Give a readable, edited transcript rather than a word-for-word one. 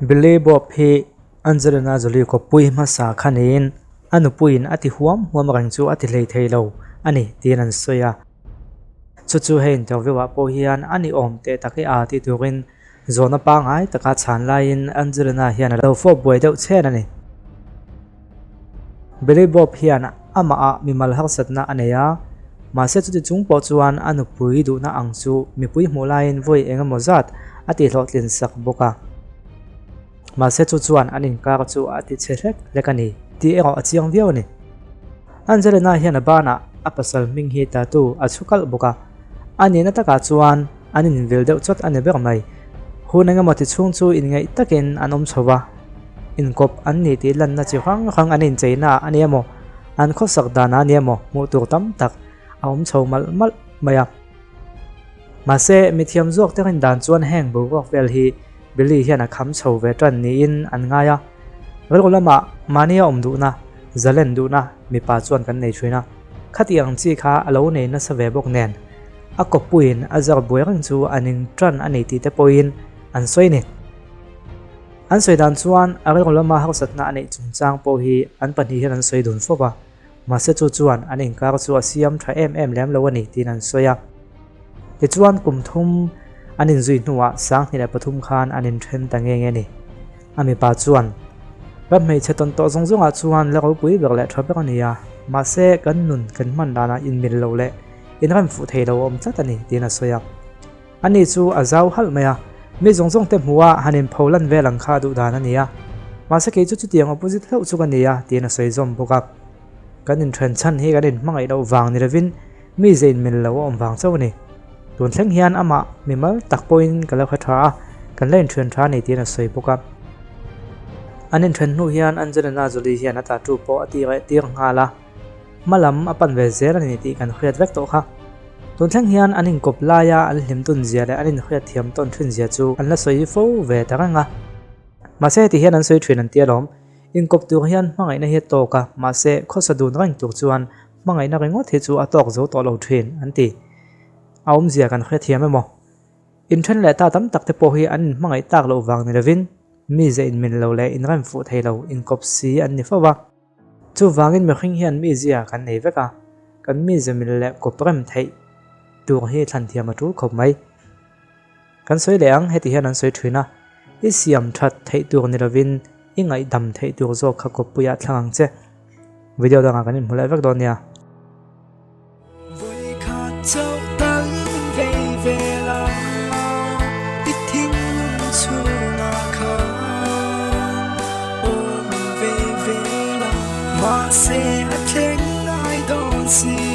Billy Bob hi Angelina Jolie kawppui hmasa kha niin a nupuiin a ti huam huam reng chu a ti hlei thei lo a ni tiin an sawi a. Chu chu hei interview ah pawh hian a ni awm teh tak i a tih turin zawhna pangngai taka chhan laiin Angelina hian a lo fawp buai deuh chhen a ni. Billy Bob hian amah ah mimal harsatna a nei a, mahse chuti chung pawh chuan a nupui duhna ang chu mipui hmuh laiin vawi eng emaw zat a tihhlawhtlin sak bawk a. Mahse chu chuan an inkar chu a ti chhe hlek hlek a ni tih erawh a chiang viau a ni. Angelina hian a banah a pasal hming hi tattoo a chhu kalh bawk a, a nihna takah chuan an invilh deuh chawt a ni ber mai. Hun eng emaw ti chhung chu inngeih takin an awm chho va, inkawp an nih tih lanna chi hrang hrang an incheina a ni emaw, an khawsak danah a ni emaw hmuh tur tam tak a awm chho malh malh mai a. Mahse, mithiam zawk te rin dan chuan heng boruak vel hi Billy hian a kham chho ve tan niin an ngai a. Rilru lamah mahni a awm duhna, zalen duhna mipa chuan kan nei thin a. Khati ang chi kha a lo nei nasa ve bawk nen, a kawppuiin a zar buai reng chu a ning tan a ni tih te pawhin an sawi ni. An sawi dan chuan a rilru lama harsatna a neih chungchang pawh hi an pahnih hian an sawi dun fawp a. Mahse chu chuan an inkar chu a siam tha em em lem lo a ni tiin an sawi a. Tichuan kum thum an inzui hnuah 2003 khan an inthen ta nge nge a ni. A mipa chuan, Ram hmeichhe tawn tawh zawng zawngah chuan la ropui ber leh tha ber a ni a, mahse kan nun kan hman danah inmil lo leh inrem fuh thei lo a awm tlat a ni tiin a sawi a. Ani chu a zau halh mai a, mi zawng zawng te hmuh a han inpho lan vel ang kha a duh dan a ni a. Mahse kei chu chutiang opposite hlauh chu ka ni a, tiin a sawi zawm bawk a. Kan inthen chhan hi kan inhmangaih loh vang ni lovin mi ze inmil lo a awm vang chauh a ni. Tun thleng hian amah mimal tak pawhin ka lo hre tha a, kan la inthen tha a ni tiin a sawi bawk a. An inthen hnu hian Angelina Jolie hian a tattoo pawh a ti reh tir nghal a. Hma lam a pan ve zel a ni tih kan hriat vek tawh kha. Tun thleng hian an inkawp laia an hlim tawn zia leh an inhriat thiam tawn thin zia chu an la sawi fo ve ta reng a. Mahse heti hian an sawi thin an ti alawm. Inkawp tur hian hmangaihna hi a tawk a, mahse khawsa dun reng tur chuan hmangaihna ringawt hi chu a tawk zo tawh lo thin an ti. A awmzia kan hrethiam emaw? Inthen leh ta tam tak te pawh hi an inhmangaih tak loh vang ni lovin mi ze inmil lo leh inrem fuh thei lo inkawp si an ni fo va. Chuvangin mihring hian mizia kan nei vek a, kan mize mil leh kawp rem theih tur hi thlan thiam a tul khawp mai. Kan sawi leh ang, heti hian an sawi thin a, I siam that theih tur ni lovin i ngaihdam theih tur zawk kha kawppuiah thlang ang che. Video dangah kan inhmu leh vek dawn nia. Mahse a thleng ngai dawn si.